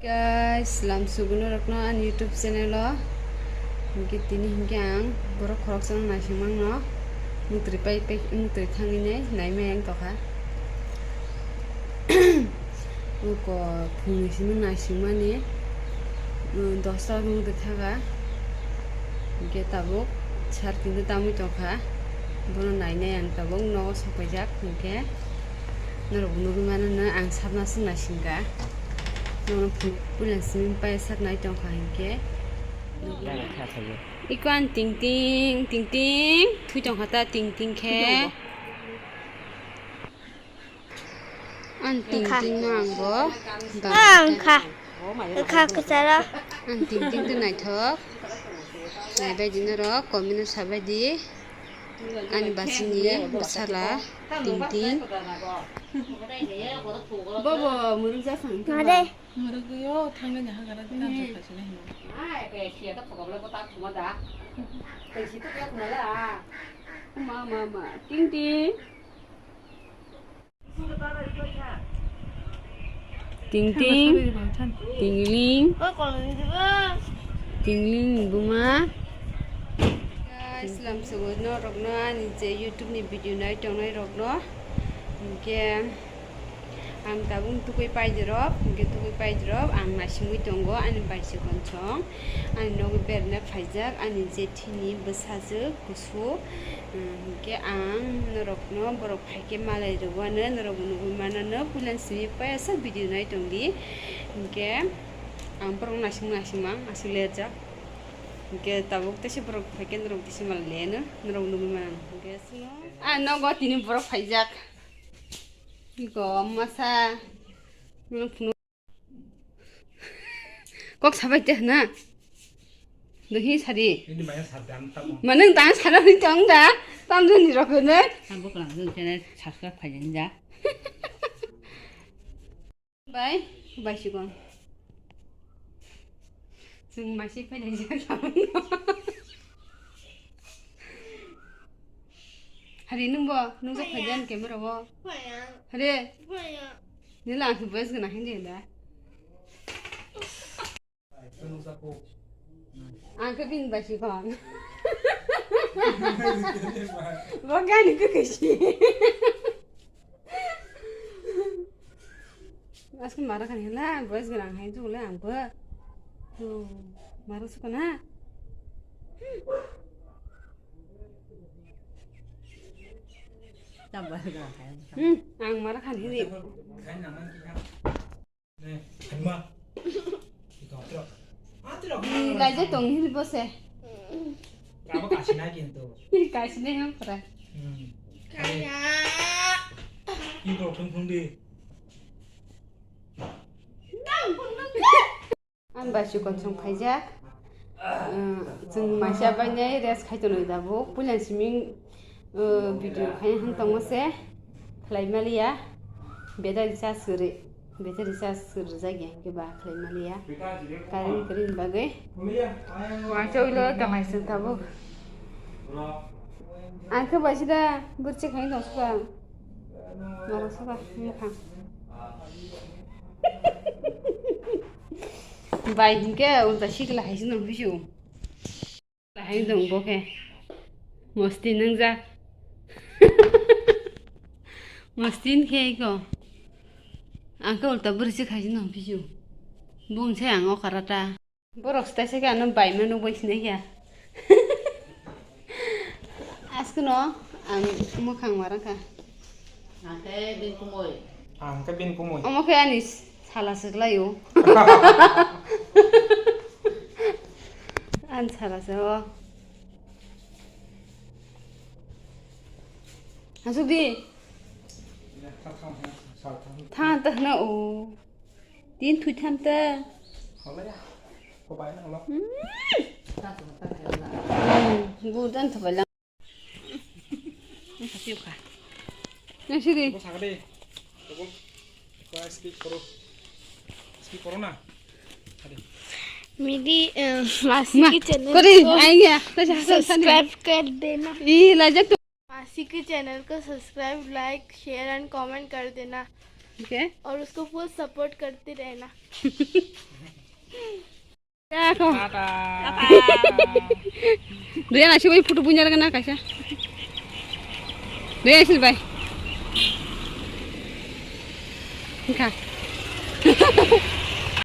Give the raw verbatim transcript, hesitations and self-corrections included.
Guys, salam suguno rokno ani YouTube channel o. Hinkhe tini hinkhe ang borok khoroksa no naisingmano mutri pai pai mutri thangwi nai naimai ang tokha. Uko phungni simi naisingmani, um, dosta mutri thaga. Hinkhe tabuk sar tinta tamwi tongkha. Bono nainai ang tabuk nogo sopaijak hinkhe. Norok nugwi mano no ang sabna swng naisingkha. Nono phung puila simi pai sak nai tongkha hinkhe. Iko ang ting ting ting ting thui tongkha ta ting ting khe. Ang ting ting no ang bo. Ang kha. Kha kwcharo. Ang ting ting to naithok. Naibai di norok comment o sabai di. Ani bachini bwsala ting ting. Bobo muruk jasang. Mare. Muruk yo thangni hagra di. Ai, ke sia ta thokobla ko ta khuma da. Ke si to ya khuma la. Ma ma ma ting ting. Ting ting, tingling, tingling buma. Guys, lamsogo norokno ani je YouTube ni video nai tongnai rokno. Hinkhe ang tabuk tukui paidi rok, hinkhe tukui paidi rok ang naisingwi tongo ani bai sikon song. Ani nogo berna phaijak ani jethi ni bwsajwk kusu, hinkhe ang norokno borok phaikhe malai rwano, norokbo nugwi manano, puila simi paisa video nai tongdi, hinkhe ang borok naising naising mang aswk lerjak, hinkhe tabuk teisa borok phaikhe norok teisa malai leno, norok nugwi manano, hinkhe aswkno. Ah, nogo tini borok phaijak, iko masa. Kok sabai te na. Dohi sari. Ini banyak sardan tamo. Manung tang sana ni tong da. Tam jani rok ne. Ang bo klang jeng channel subscribe khai jani ja. Bai, bai si kon. Sung masi khai jani ja. Hari nung bo, nung jok khai jani camera bo. Hari. Nila ang voice gana hindi da. Ang ke bin ba si kon. Bo gani ke ke si. Aske mara kan hela, voice gana ang hai tu le ang bo. Tu mara su kana. Hmm, ang mara kan hini. Ni laja tong hini bose. Kamu kasih lagi itu. Kasih nih yang pernah. Hmm. Kaya. Ini kalau tung tung di. Ang bai sikon song phaijak. Chwng maisa bainai rest khai tonwi tabuk. Puila simi, uh, video khai hwn tongo se. Khlai maliya. Battery charge kwrwi. Battery charge kwrwjak ya hwnkhe ba khlai maliya. Current kwrwini bagwi. Waisa ulo tongnai chwng tabuk. Ang khe bai sida bwrwchwk hai tong suka. Norok suka mukhang. Bai hinkhe ulta sikla hai se nang phisiu. Hai dong bo khe. Mosti nang jak. Mosti khe iko. Ang khe ulta bwrwchwk hai se nang phisiu. Bung se ang o karata. Borok staisa khe ano baima nukbai sinai kha. Askeno ang mwkhang ma rwkha. Ang khe bini kumui. Ang khe bini kumui. Omo khe ani sala swklaio. Ani sala se o. Asuk di. Tha ta hna o. Tin thui tham ta. Hole ya. Ko bai na lo. Hmm. Hmm, bu dan thabai lang. Ni khati ka. Ni siri. Ko sakade. Ko ko speak koro. Speak koro na. Hadi. Midi, eh, Masiki channel kori, ko ai ya. Subscribe kar dena. Ih, lajak tu. मासी के चैनल को subscribe, like, share and comment कर देना। ओके। और उसको full support करते रहना। Riyan aisi bai photo bunya lagana kaisa. Riyan aisi bai. Engkha.